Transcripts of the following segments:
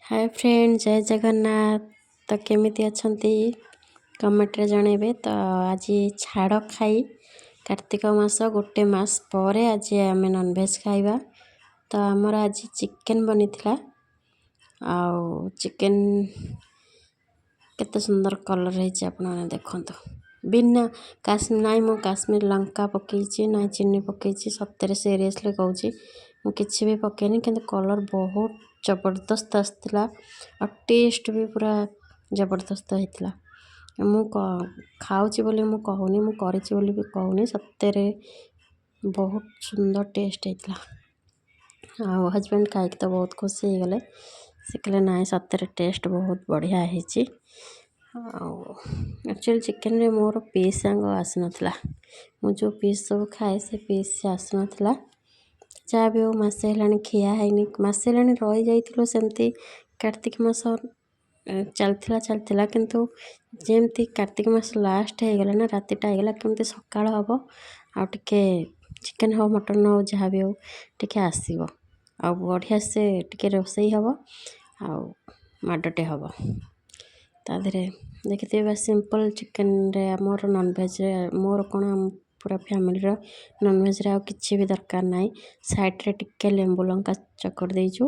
ହାଏ friend, ଜୟ ଜଗନ୍ନାଥ। ତ କେମିତି ଅଛନ୍ତି, କମେଣ୍ଟରେ ଜଣାଇବେ। ତ ଆଜି ଛାଡ଼ ଖାଇ, କାର୍ତ୍ତିକ ମାସ ଗୋଟେ ମାସ ପରେ ଆଜି ଆମେ ନନଭେଜ୍ ଖାଇବା। ତ ଆମର ଆଜି ଚିକେନ୍ ବନିଥିଲା। ଆଉ ଚିକେନ୍ କେତେ ସୁନ୍ଦର କଲର୍ ହେଇଛି, ଆପଣମାନେ ଦେଖନ୍ତୁ। ବିନା ନାଇଁ ମୁଁ କାଶ୍ମୀର ଲଙ୍କା ପକେଇଛି, ନାଇଁ ଚିନି ପକେଇଛି। ସତରେ, ସିରିୟସଲି କହୁଛି, ମୁଁ କିଛି ବି ପକେଇନି, କିନ୍ତୁ କଲର୍ ବହୁତ ଜବରଦସ୍ତ ଆସିଥିଲା ଆଉ ଟେଷ୍ଟ ବି ପୁରା ଜବରଦସ୍ତ ହେଇଥିଲା। ମୁଁ ଖାଉଛି ବୋଲି ମୁଁ କହୁନି, ମୁଁ କରିଛି ବୋଲି ବି କହୁନି, ସତରେ ବହୁତ ସୁନ୍ଦର ଟେଷ୍ଟ ହେଇଥିଲା। ଆଉ ହଜବେଣ୍ଡ ଖାଇକି ତ ବହୁତ ଖୁସି ହେଇଗଲେ। ସେ କହିଲେ, ନାଇଁ, ସତରେ ଟେଷ୍ଟ ବହୁତ ବଢ଼ିଆ ହେଇଛି। ଆଉ ଆକ୍ଚୁଆଲି ଚିକେନରେ ମୋର ପିସ୍ ସାଙ୍ଗ ଆସିନଥିଲା। ମୁଁ ଯେଉଁ ପିସ୍ ସବୁ ଖାଏ, ସେ ପିସ୍ ଆସିନଥିଲା। ଯାହା ବି ହଉ, ମାସେ ହେଲାଣି ଖିଆ ହେଇନି। ମାସେ ହେଲାଣି ରହିଯାଇଥିଲୁ ସେମିତି। କାର୍ତ୍ତିକ ମାସ ଚାଲିଥିଲା ଚାଲିଥିଲା, କିନ୍ତୁ ଯେମିତି କାର୍ତ୍ତିକ ମାସ ଲାଷ୍ଟ ହେଇଗଲା ନା, ରାତିଟା ହେଇଗଲା, କେମିତି ସକାଳ ହେବ ଆଉ ଟିକେ ଚିକେନ୍ ହଉ, ମଟନ୍ ହଉ, ଯାହା ବି ହଉ ଟିକେ ଆସିବ ଆଉ ବଢ଼ିଆ ସେ ଟିକେ ରୋଷେଇ ହେବ ଆଉ ମାଡ଼ଟେ ହେବ ତା ଦେହରେ। ଦେଖିଥିବେ, ସିମ୍ପଲ୍ ଚିକେନରେ ଆମର ନନଭେଜରେ, ମୋର କ'ଣ, ପୁରା ଫ୍ୟାମିଲିର ନନଭେଜରେ ଆଉ କିଛି ବି ଦରକାର ନାହିଁ। ସାଇଡ଼୍ରେ ଟିକେ ଲେମ୍ବୁ ଲଙ୍କା ଚକଟି ଦେଇଛୁ।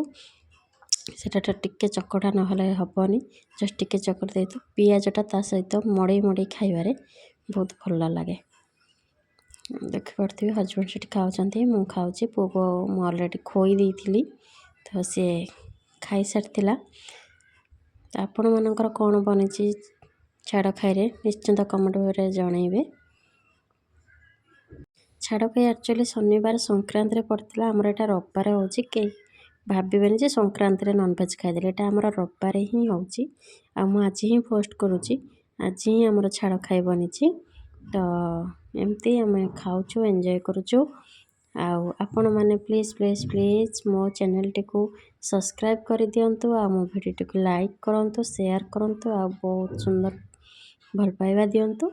ସେଇଟା ତ ଟିକେ ଚକଟା ନହେଲେ ହେବନି। ଜଷ୍ଟ ଟିକେ ଚକଟି ଦେଇଛୁ। ପିଆଜଟା ତା ସହିତ ମଡ଼େଇ ମଡ଼େଇ ଖାଇବାରେ ବହୁତ ଭଲ ଲାଗେ। ଦେଖିପାରୁଥିବେ, ହଜବେଣ୍ଡ ସେଠି ଖାଉଛନ୍ତି, ମୁଁ ଖାଉଛି। ପୁଅକୁ ମୁଁ ଅଲରେଡ଼ି ଖୋଇ ଦେଇଥିଲି, ତ ସିଏ ଖାଇସାରିଥିଲା। ତ ଆପଣମାନଙ୍କର କ'ଣ ବନିଛି ଛାଡ଼ ଖାଇରେ, ନିଶ୍ଚିନ୍ତ କମେଣ୍ଟରେ ଜଣାଇବେ। ଛାଡ଼ ଖାଇ ଆକ୍ଚୁଆଲି ଶନିବାର ସଂକ୍ରାନ୍ତିରେ ପଡ଼ିଥିଲା। ଆମର ଏଇଟା ରବିବାର ହେଉଛି। କେହି ଭାବିବେନି ଯେ ସଂକ୍ରାନ୍ତିରେ ନନଭେଜ୍ ଖାଇଦେଲେ। ଏଇଟା ଆମର ରବିବାର ହିଁ ହେଉଛି ଆଉ ମୁଁ ଆଜି ହିଁ ପୋଷ୍ଟ କରୁଛି। ଆଜି ହିଁ ଆମର ଛାଡ଼ ଖାଇ ବନିଛି। ତ ଏମିତି ଆମେ ଖାଉଛୁ, ଏନ୍ଜୟ କରୁଛୁ। ଆଉ ଆପଣମାନେ ପ୍ଲିଜ୍ ପ୍ଲିଜ୍ ପ୍ଲିଜ୍ ମୋ ଚ୍ୟାନେଲ୍ଟିକୁ ସବସ୍କ୍ରାଇବ୍ କରିଦିଅନ୍ତୁ ଆଉ ମୋ ଭିଡ଼ିଓଟିକୁ ଲାଇକ୍ କରନ୍ତୁ, ସେୟାର କରନ୍ତୁ ଆଉ ବହୁତ ସୁନ୍ଦର ଭଲ ପାଇବା ଦିଅନ୍ତୁ।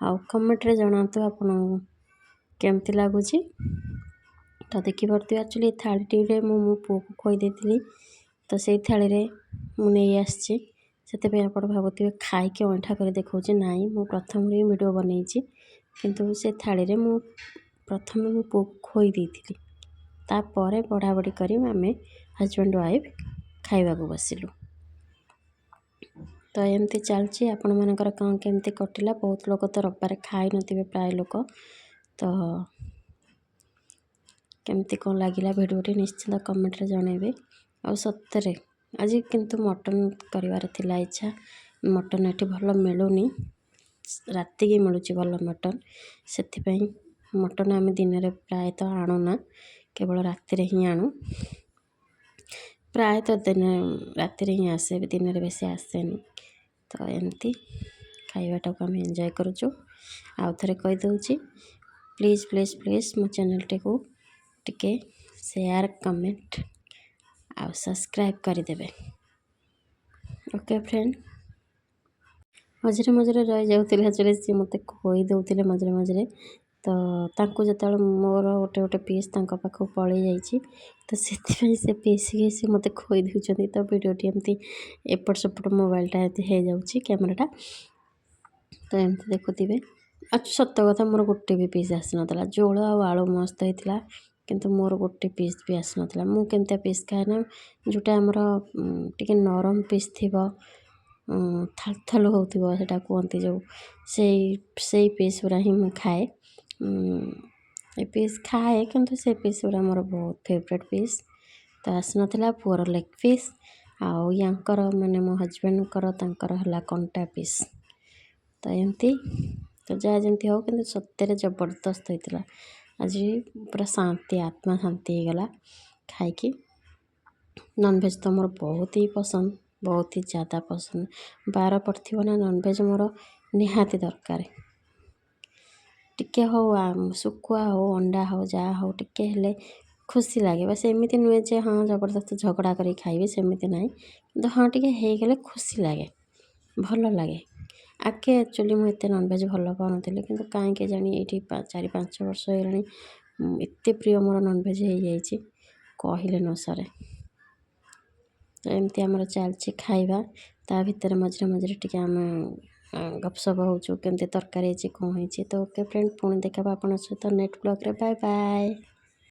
ଆଉ କମେଣ୍ଟରେ ଜଣାନ୍ତୁ ଆପଣଙ୍କୁ କେମିତି ଲାଗୁଛି। ତ ଦେଖିପାରୁଥିବେ, ଆକ୍ଚୁଆଲି ଥାଳିଟିରେ ମୁଁ ମୋ ପୁଅକୁ ଖୋଇ ଦେଇଥିଲି, ତ ସେଇ ଥାଳିରେ ମୁଁ ନେଇ ଆସିଛି। ସେଥିପାଇଁ ଆପଣ ଭାବୁଥିବେ ଖାଇକି ଅଇଁଠା କରି ଦେଖାଉଛି। ନାଇଁ, ମୁଁ ପ୍ରଥମରୁ ହିଁ ଭିଡ଼ିଓ ବନେଇଛି, କିନ୍ତୁ ସେ ଥାଳିରେ ମୁଁ ପ୍ରଥମେ ମୋ ପୁଅକୁ ଖୋଇ ଦେଇଥିଲି। ତାପରେ ବଢ଼ାବଢ଼ି କରି ଆମେ ହଜବେଣ୍ଡ ୱାଇଫ୍ ଖାଇବାକୁ ବସିଲୁ। ତ ଏମିତି ଚାଲିଛି। ଆପଣମାନଙ୍କର କ'ଣ କେମିତି କଟିଲା? ବହୁତ ଲୋକ ତ ରବିବାର ଖାଇନଥିବେ, ପ୍ରାୟ ଲୋକ। ତ କେମିତି କ'ଣ ଲାଗିଲା ଭିଡ଼ିଓଟି, ନିଶ୍ଚିନ୍ତ କମେଣ୍ଟରେ ଜଣାଇବେ। ଆଉ ସତରେ ଆଜି କିନ୍ତୁ ମଟନ୍ କରିବାର ଥିଲା ଇଚ୍ଛା। ମଟନ୍ ଏଠି ଭଲ ମିଳୁନି, ରାତିକି ମିଳୁଛି ଭଲ ମଟନ୍। ସେଥିପାଇଁ ମଟନ୍ ଆମେ ଦିନରେ ପ୍ରାୟତଃ ଆଣୁନା, କେବଳ ରାତିରେ ହିଁ ଆଣୁ। ପ୍ରାୟତଃ ଦିନ ରାତିରେ ହିଁ ଆସେ, ଦିନରେ ବେଶୀ ଆସେନି। ତ ଏମିତି ଖାଇବାଟାକୁ ଆମେ ଏନ୍ଜୟ କରୁଛୁ। ଆଉ ଥରେ କହିଦେଉଛି, ପ୍ଲିଜ୍ ପ୍ଲିଜ୍ ପ୍ଲିଜ୍ ମୋ ଚ୍ୟାନେଲ୍ଟିକୁ ଟିକେ ସେୟାର, କମେଣ୍ଟ ଆଉ ସବସ୍କ୍ରାଇବ୍ କରିଦେବେ। ଓକେ ଫ୍ରେଣ୍ଡ, ମଝିରେ ମଝିରେ ରହିଯାଉଥିଲେ। ଆକ୍ଚୁଆଲି ସିଏ ମୋତେ ଖୋଇ ଦେଉଥିଲେ ମଝିରେ ମଝିରେ। ତ ତାଙ୍କୁ ଯେତେବେଳେ ମୋର ଗୋଟେ ଗୋଟେ ପିସ୍ ତାଙ୍କ ପାଖକୁ ପଳେଇ ଯାଇଛି, ତ ସେଥିପାଇଁ ସେ ପିସ୍କି ସେ ମୋତେ ଖୋଇ ଦେଉଛନ୍ତି। ତ ଭିଡ଼ିଓଟି ଏମିତି ଏପଟ ସେପଟ, ମୋବାଇଲଟା ଏମିତି ହେଇଯାଉଛି, କ୍ୟାମେରାଟା। ତ ଏମିତି ଦେଖୁଥିବେ। ଆଉ ସତ କଥା, ମୋର ଗୋଟେ ବି ପିସ୍ ଆସିନଥିଲା। ଝୋଳ ଆଉ ଆଳୁ ମସ୍ତ ହେଇଥିଲା, କିନ୍ତୁ ମୋର ଗୋଟେ ପିସ୍ ବି ଆସିନଥିଲା। ମୁଁ କେମିତିଆ ପିସ୍ ଖାଏ ନା, ଯେଉଁଟା ଆମର ଟିକେ ନରମ ପିସ୍ ଥିବ, ଥାଲ ଥାଲ ହେଉଥିବ ସେଇଟା କୁହନ୍ତି ଯେଉଁ, ସେଇ ସେଇ ପିସ୍ ଗୁଡ଼ା ହିଁ ମୁଁ ଖାଏ। ଏ ପିସ୍ ଖାଏ, କିନ୍ତୁ ସେ ପିସ୍ ଗୁଡ଼ା ମୋର ବହୁତ ଫେବରେଟ୍ ପିସ୍। ତ ଆସିନଥିଲା। ପୁଅର ଲେଗ୍ ପିସ୍ ଆଉ ୟାଙ୍କର, ମାନେ ମୋ ହଜବେଣ୍ଡଙ୍କର, ତାଙ୍କର ହେଲା କଣ୍ଟା ପିସ୍। ତ ଏମିତି ତ ଯାହା ଯେମିତି ହଉ, କିନ୍ତୁ ସତରେ ଜବରଦସ୍ତ ହେଇଥିଲା। ଆଜି ପୁରା ଶାନ୍ତି, ଆତ୍ମା ଶାନ୍ତି ହେଇଗଲା ଖାଇକି। ନନଭେଜ୍ ତ ମୋର ବହୁତ ହି ପସନ୍ଦ, ବହୁତ ହି ଜ୍ୟାଦା ପସନ୍ଦ। ବାର ପଡ଼ିଥିବ ନା, ନନଭେଜ୍ ମୋର ନିହାତି ଦରକାର। ଟିକେ ହଉ, ଶୁଖୁଆ ହଉ, ଅଣ୍ଡା ହଉ, ଯାହା ହଉ, ଟିକେ ହେଲେ ଖୁସି ଲାଗେ। ବାସ୍, ଏମିତି ନୁହେଁ ଯେ ହଁ ଜବରଦସ୍ତ ଝଗଡ଼ା କରିକି ଖାଇବି, ସେମିତି ନାହିଁ। କିନ୍ତୁ ହଁ, ଟିକେ ହେଇଗଲେ ଖୁସି ଲାଗେ, ଭଲ ଲାଗେ। ଆଗେ ଆକ୍ଚୁଆଲି ମୁଁ ଏତେ ନନଭେଜ୍ ଭଲ ପାଉନଥିଲି, କିନ୍ତୁ କାହିଁକି କେଜାଣି ଏଇଠି 4-5 ବର୍ଷ ହେଇଗଲାଣି, ଏତେ ପ୍ରିୟ ମୋର ନନଭେଜ୍ ହେଇଯାଇଛି, କହିଲେ ନ ସରେ। ତ ଏମିତି ଆମର ଚାଲିଛି ଖାଇବା। ତା ଭିତରେ ମଝିରେ ମଝିରେ ଟିକେ ଆମେ ଗପସପ ହେଉଛୁ, କେମିତି ତରକାରୀ ହେଇଛି, କ'ଣ ହେଇଛି। ତ ଓକେ ଫ୍ରେଣ୍ଡ, ପୁଣି ଦେଖାହେବା ଆପଣଙ୍କ ସହିତ ନେକ୍ସଟ ବ୍ଲଗ୍ରେ। Bye bye.